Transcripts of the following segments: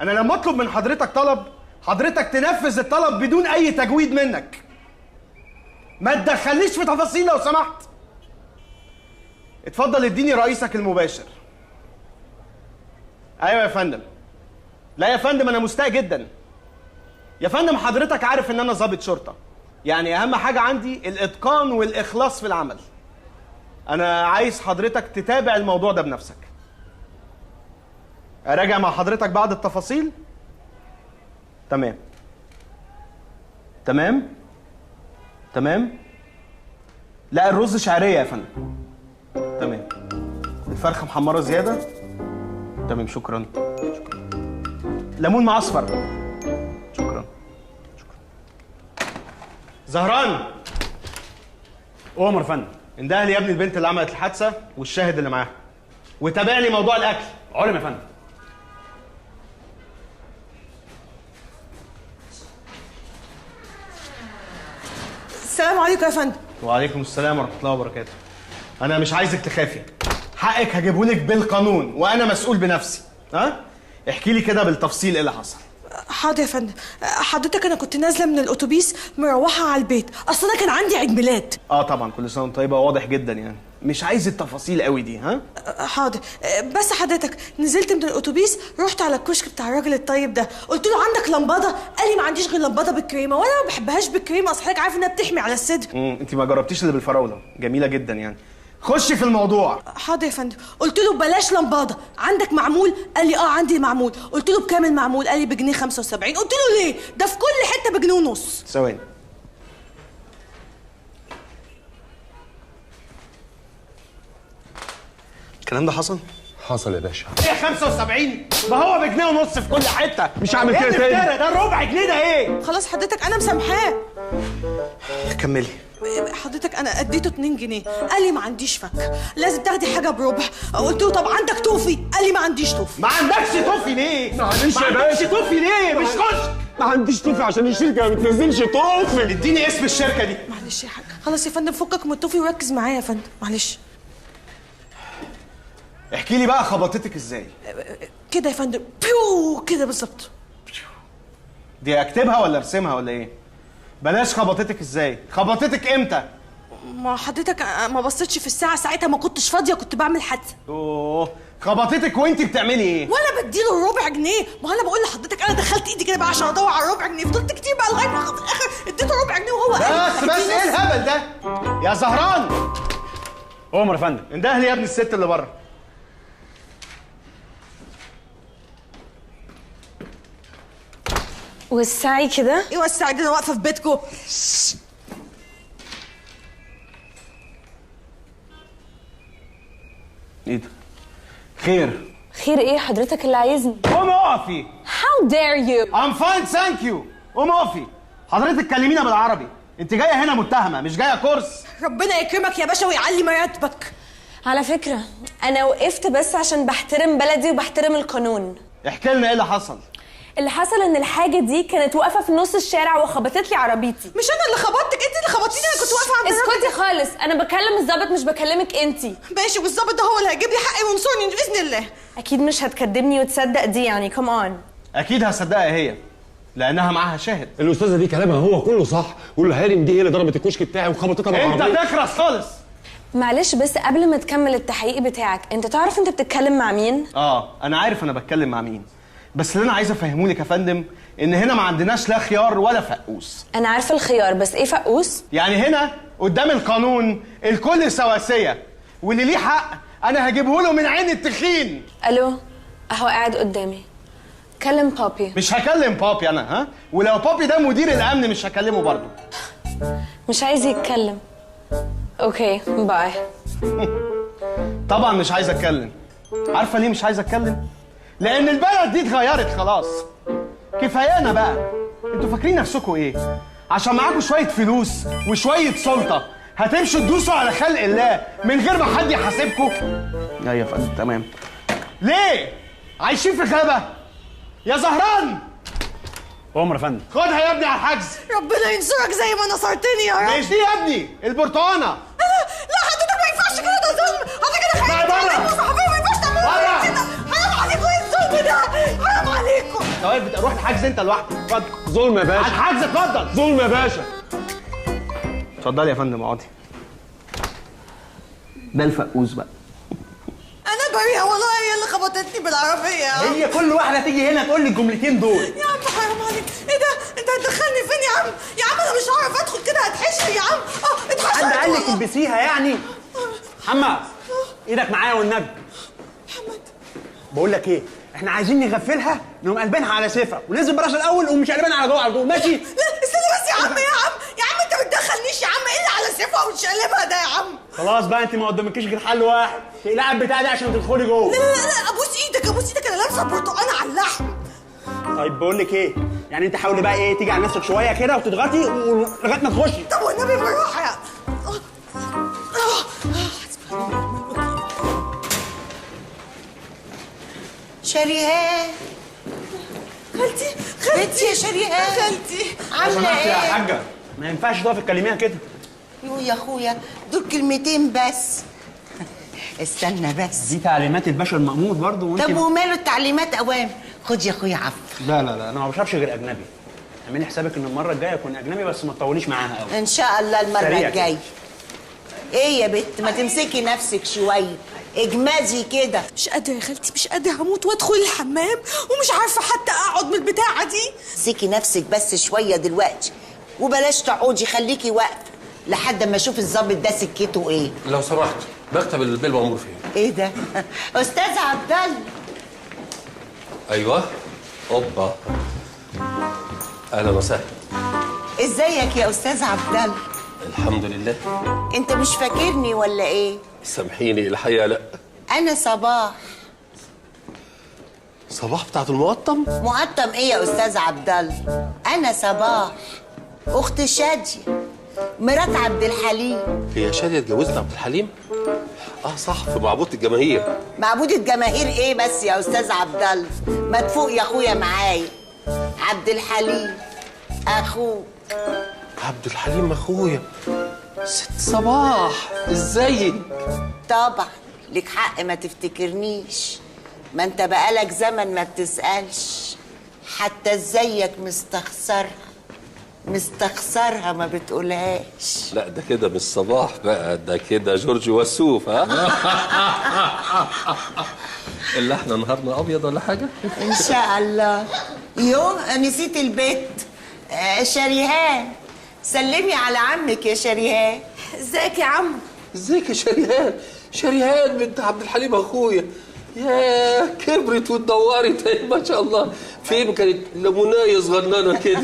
انا لما اطلب من حضرتك طلب، حضرتك تنفذ الطلب بدون اي تجويد منك. ما تدخلنيش في تفاصيل لو سمحت. اتفضل اديني رئيسك المباشر. ايوه يا فندم. لا يا فندم انا مستاء جدا. يا فندم حضرتك عارف ان انا ضابط شرطه، يعني اهم حاجة عندي الاتقان والاخلاص في العمل. انا عايز حضرتك تتابع الموضوع ده بنفسك. اراجع مع حضرتك بعض التفاصيل. تمام تمام تمام. لا الرز شعرية يا فندم. تمام. الفرخه محمرة زيادة. تمام شكرا شكرا. ليمون معصفر. شكرا شكرا. زهران. أؤمر يا فندم. انده لي يا ابني البنت اللي عملت الحادثة والشاهد اللي معاها، وتابع لي موضوع الاكل. علم يا فندم. السلام عليكم يا فندم. وعليكم السلام ورحمة الله وبركاته. انا مش عايزك تخافي، حقك هجيبهولك بالقانون وانا مسؤول بنفسي. ها؟ احكي لي كده بالتفصيل ايه اللي حصل. حاضر يا فندم. حضرتك انا كنت نازله من الاتوبيس مروحة على البيت، اصل انا كان عندي عيد ميلاد. اه طبعا كل سنة وانت طيبة، واضح جدا يعني. مش عايز التفاصيل قوي دي. ها؟ حاضر. بس حضرتك نزلت من الاتوبيس رحت على الكشك بتاع الراجل الطيب ده، قلت له عندك لمبادة؟ قال لي ما عنديش غير لمبادة بالكريمه، وانا ما بحبهاش بالكريمه، اصل حضرتك عارف انها بتحمي على الصدر. انت ما جربتيش اللي بالفراوله؟ جميلة جدا يعني. خشي في الموضوع. حاضر يا فندم. قلت له بلاش لمبادة، عندك معمول؟ قال لي اه عندي معمول. قلت له بكام المعمول؟ قال لي بجنيه 75. قلت له ليه؟ ده في كل حتة بجنيه ونص. ثواني. الكلام ده حصل؟ حصل يا باشا. ايه 75؟ ما هو بجنيه ونص في كل حتة. مش هعمل كده تاني. ده ربع جنيه ده ايه؟ خلاص حضرتك انا مسامحاه. كملي. حضرتك انا اديته 2 جنيه، قال لي ما عنديش فك، لازم تاخدي حاجة بربع. قلت له طب عندك توفي؟ قال لي ما عنديش توفي. ما عندكش توفي ليه؟ معلش يا باشا. ما عندكش توفي ليه؟ مش كشك. ما عنديش توفي عشان الشركة ما بتنزلش توفي. اديني اسم الشركة دي. معلش يا حاج. خلاص يا فندم فكك من التوفي وركز معايا يا فندم، معلش. احكي لي بقى خبطتك ازاي؟ كده يا فندم، بيو كده بالظبط. دي اكتبها ولا ارسمها ولا ايه؟ بلاش خبطتك ازاي، خبطتك امتى؟ ما حضرتك ما بصيتش في الساعة ساعتها، ما كنتش فاضية، كنت بعمل حادثة. اوه، خبطتك وانت بتعملي ايه؟ وانا بديله الربع جنيه، ما انا بقول لحضرتك انا دخلت ايدي كده بقى عشان ادور على الربع جنيه، فضلت كتير بقى لغاية ما في الاخر اديته ربع جنيه وهو قال بس بس ايه الهبل ده؟ يا زهران. أؤمر يا فندم. انده لي يا ابني الست اللي بره. وسعي كده. ايه وسعي ده؟ انا واقفة في بيتكم. ايه ده؟ خير؟ خير ايه حضرتك اللي عايزني؟ قومي اقفي. How dare you? I'm fine thank you. قومي اقفي. حضرتك كلمينا بالعربي، انت جاية هنا متهمه مش جاية كورس. ربنا يكرمك يا باشا ويعلي مراتبك. على فكرة انا وقفت بس عشان بحترم بلدي وبحترم القانون. احكي لنا ايه اللي حصل؟ اللي حصل ان الحاجة دي كانت واقفة في نص الشارع وخبطت لي عربيتي. مش انا اللي خبطتك، انت اللي خبطتيني، انا كنت واقفة عند الراجل. اسكتي خالص، انا بكلم الظابط مش بكلمك انت. ماشي، والظابط ده هو اللي هيجيب لي حقي وينصرني باذن الله. اكيد مش هتكدبني وتصدق دي يعني، come on. اكيد هصدقها هي لانها معاها شاهد. الاستاذة دي كلامها هو كله صح، والهارم دي هي اللي ضربت الكشك بتاعي وخبطتها بالعربية. انت تخرس خالص. معلش بس قبل ما تكمل التحقيق بتاعك، انت تعرف انت بتتكلم مع مين؟ اه انا عارف انا بتكلم مع مين، بس اللي انا عايز افهمه لك يا فندم ان هنا ما عندناش لا خيار ولا فقوس. انا عارفه الخيار، بس ايه فقوس؟ يعني هنا قدام القانون الكل سواسية، واللي ليه حق انا هجيبه له من عين التخين. الو، اهو قاعد قدامي. كلم بابي. مش هكلم بابي انا، ها؟ ولو بابي ده مدير الامن مش هكلمه برضه. مش عايز يتكلم. okay bye. طبعا مش عايز اتكلم. عارفه ليه مش عايز اتكلم؟ لأن البلد دي اتغيرت خلاص. كفايانا بقى. انتوا فاكرين نفسكوا ايه؟ عشان معاكوا شوية فلوس وشوية سلطة هتمشوا تدوسوا على خلق الله من غير ما حد يحاسبكوا؟ ايوه يا فندم تمام. ليه؟ عايشين في غابة؟ يا زهران. أؤمر يا فندم. خدها يا ابني على الحجز. ربنا ينصرك زي ما نصرتني يا رب. مش دي يا ابني، البرتقانة. لا لا حضرتك ما ينفعش كده، ده ظلم. حضرتك انا خايف. بره. ما ينفعش تعملوا كده، حرام عليكم. ايه الظلم ده؟ حرام عليكم. انت واقف روح الحجز انت لوحدك. اتفضل. ظلم يا باشا. على الحجز اتفضل. ظلم يا باشا. اتفضلي يا فندم اقعدي. ده الفقوس بقى. انا بريئة والله، هي اللي خبطتني بالعربية. هي كل واحدة تيجي هنا تقول لي الجملتين دول. يا عم حرام عليك، ايه ده؟ انت هتدخلني فين يا عم؟ يا عم انا مش هعرف ادخل كده، هتحشر يا عم. اتحشرت. حد قال لك البسيها يعني؟ محمد ايدك معايا والنبي. محمد بقول لك ايه، احنا عايزين نغفلها، نقوم قلبينها على سيفها وننزل براس الاول ومش قلبينها على جوه على طول، ماشي؟ لا استنى بس يا عم، يا عم يا عم انت ما تدخلنيش يا عم، ايه اللي على سيفها وتشقلبها ده يا عم؟ خلاص بقى انت ما قدامكيش غير حل واحد، تقلعي البتاع ده عشان تدخلي جوه. لا لا لا ابوس ايدك ابوس ايدك، انا لابسه برتقانه على اللحم. طيب بقول لك ايه، يعني انت حاولي بقى ايه تيجي على نفسك شوية كده وتضغطي لغاية ما تخشي. طب والنبي بالراحة يا شريهان. خالتي خالتي بنتي يا شريهان. خالتي عامله ايه يا حاجة؟ ما ينفعش تقفي تكلميها كده. يو يا اخويا دول كلمتين بس. استنى بس، دي تعليمات الباشا المأمور برضه. وانت طب وماله التعليمات اوام؟ خد يا اخويا عفو. لا لا لا انا ما بشربش غير اجنبي. اعملي حسابك ان المرة الجاية اكون اجنبي، بس ما تطوليش معاها قوي. ان شاء الله المرة الجاية. ايه يا بت ما تمسكي نفسك شوية، اجمدي كده. مش قادرة يا خالتي مش قادرة، هموت وادخل الحمام ومش عارفة حتى اقعد من البتاعة دي. امسكي نفسك بس شوية دلوقتي، وبلاش تقعدي، خليكي واقفة لحد ما اشوف الظابط ده سكته ايه. لو سمحت مكتب البيه المأمور فين؟ ايه ده؟ استاذ عبد الله. ايوه اوبا، اهلا وسهلا. ازيك يا استاذ عبد الله؟ الحمد لله. انت مش فاكرني ولا ايه؟ سامحيني الحقيقة لا. انا صباح. صباح بتاعت المقطم؟ مقطم ايه يا استاذ عبد الله؟ انا صباح اخت شاديه مرات عبد الحليم. هي شاديه اتجوزت عبد الحليم؟ اه صح، في معبود الجماهير. معبود الجماهير ايه بس يا استاذ عبد الله؟ ما تفوق يا اخويا معايا. عبد الحليم اخوك. عبد الحليم اخويا. ست صباح ازيك؟ طبعا لك حق ما تفتكرنيش، ما انت بقالك زمن ما بتسألش حتى ازيك، مستخسرها مستخسرها ما بتقولهاش. لا ده كده مش صباح بقى، ده كده جورج وسوف. ها اللي احنا نهارنا ابيض ولا حاجة؟ ان شاء الله. يوم نسيت البيت. شريهان سلمي على عمك يا شريهان. ازيك يا عم؟ ازيك يا شريهان؟ شريهان بنت عبد الحليم اخويا، يا كبرت واتدورت ما شاء الله. فين كانت ليمونايه صغننه كده.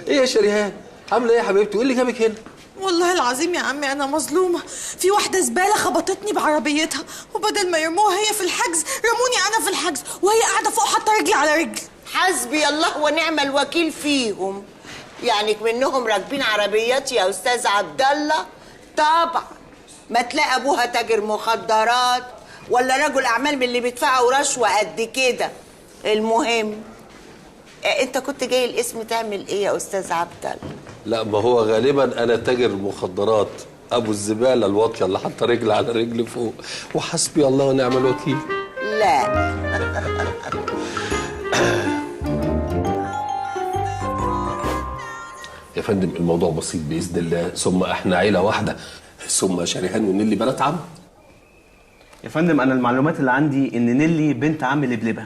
ايه يا شريهان عامله ايه يا حبيبتي؟ وايه اللي جابك هنا؟ والله العظيم يا عمي انا مظلومة، في واحدة زبالة خبطتني بعربيتها، وبدل ما يرموها هي في الحجز رموني انا في الحجز، وهي قاعدة فوق حاطه رجلي على رجل. حسبي الله ونعم الوكيل فيهم، يعني منهم راكبين عربيات يا استاذ عبد الله. طبعا ما تلاقي ابوها تاجر مخدرات ولا رجل اعمال من اللي بيدفعوا رشوة قد كده. المهم انت كنت جاي الاسم تعمل ايه يا استاذ عبد الله؟ لا ما هو غالبا انا تاجر مخدرات، ابو الزبالة الواطيه اللي حاطه رجل على رجل فوق، وحسبي الله ونعم الوكيل. لا يا فندم الموضوع بسيط باذن الله، ثم احنا عيله واحدة، ثم شريهان ونيلي بنات عم. يا فندم انا المعلومات اللي عندي ان نيلي بنت عم لبلبه.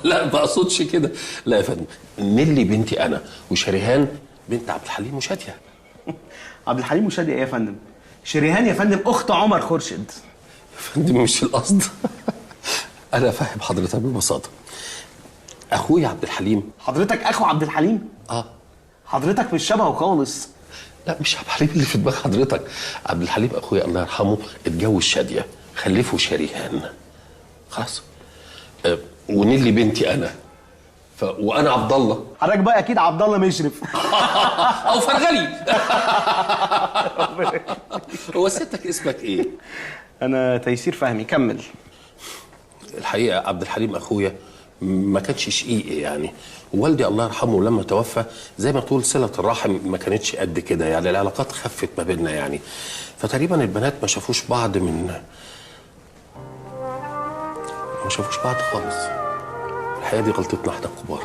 لا ما اقصدش كده، لا يا فندم نيلي بنتي انا، وشريهان بنت عبد الحليم وشاديه. عبد الحليم وشاديه ايه يا فندم؟ شريهان يا فندم اخت عمر خورشيد. يا فندم مش القصد. انا فاهم حضرتك ببساطة. اخويا عبد الحليم. حضرتك اخو عبد الحليم؟ اه. حضرتك مش شبهه خالص. لا مش عبد الحليم اللي في دماغ حضرتك. عبد الحليم اخويا الله يرحمه اتجوز شاديه، خلفه شريهان. خلاص. ونيلي بنتي انا. وانا عبد الله. حضرتك بقى اكيد عبد الله مشرف. او فرغلي. هو ستك اسمك ايه؟ انا تيسير فهمي. كمل. الحقيقة عبد الحليم اخويا ما كانش شقيق يعني، والدي الله يرحمه لما توفى زي ما تقول صله الرحم ما كانتش قد كده يعني، العلاقات خفت ما بيننا يعني، فتقريبا البنات ما شافوش بعض من ما شافوش بعض خالص. الحقيقة دي غلطتنا احنا الكبار.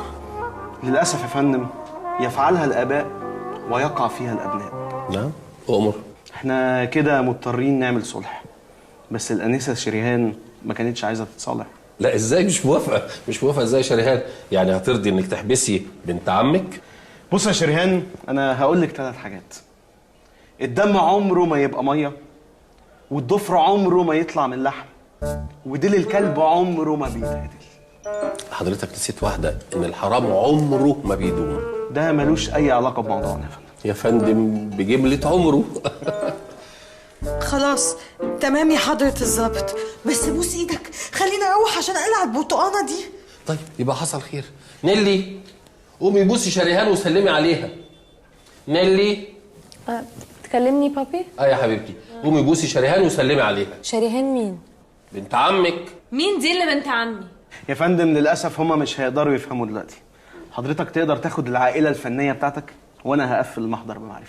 للاسف يا فندم يفعلها الاباء ويقع فيها الابناء. نعم أؤمر. احنا كده مضطرين نعمل صلح، بس الانسة شريهان ما كانتش عايزه تتصالح. لا ازاي مش موافقة؟ مش موافقة ازاي يا شريهان؟ يعني هترضي انك تحبسي بنت عمك؟ بص يا شريهان، انا هقول لك 3 حاجات. الدم عمره ما يبقى مية، والضفر عمره ما يطلع من لحم، وديل الكلب عمره ما بيتعدل. حضرتك نسيت واحدة، ان الحرام عمره ما بيدوم. ده ملوش اي علاقة بموضوعنا يا فندم. يا فندم بجملة عمره. خلاص تمام يا حضرة الظابط، بس بوس ايدك خليني اروح عشان اقلع البرتقانه دي. طيب يبقى حصل خير. نيلي قومي بوسي شريهان وسلمي عليها. نيلي. تكلمني بابي؟ اه يا حبيبتي، قومي بوسي شريهان وسلمي عليها. شريهان مين؟ بنت عمك. مين دي اللي بنت عمي؟ يا فندم للاسف هما مش هيقدروا يفهموا دلوقتي. حضرتك تقدر تاخد العائلة الفنية بتاعتك وانا هقفل المحضر بمعرفتي.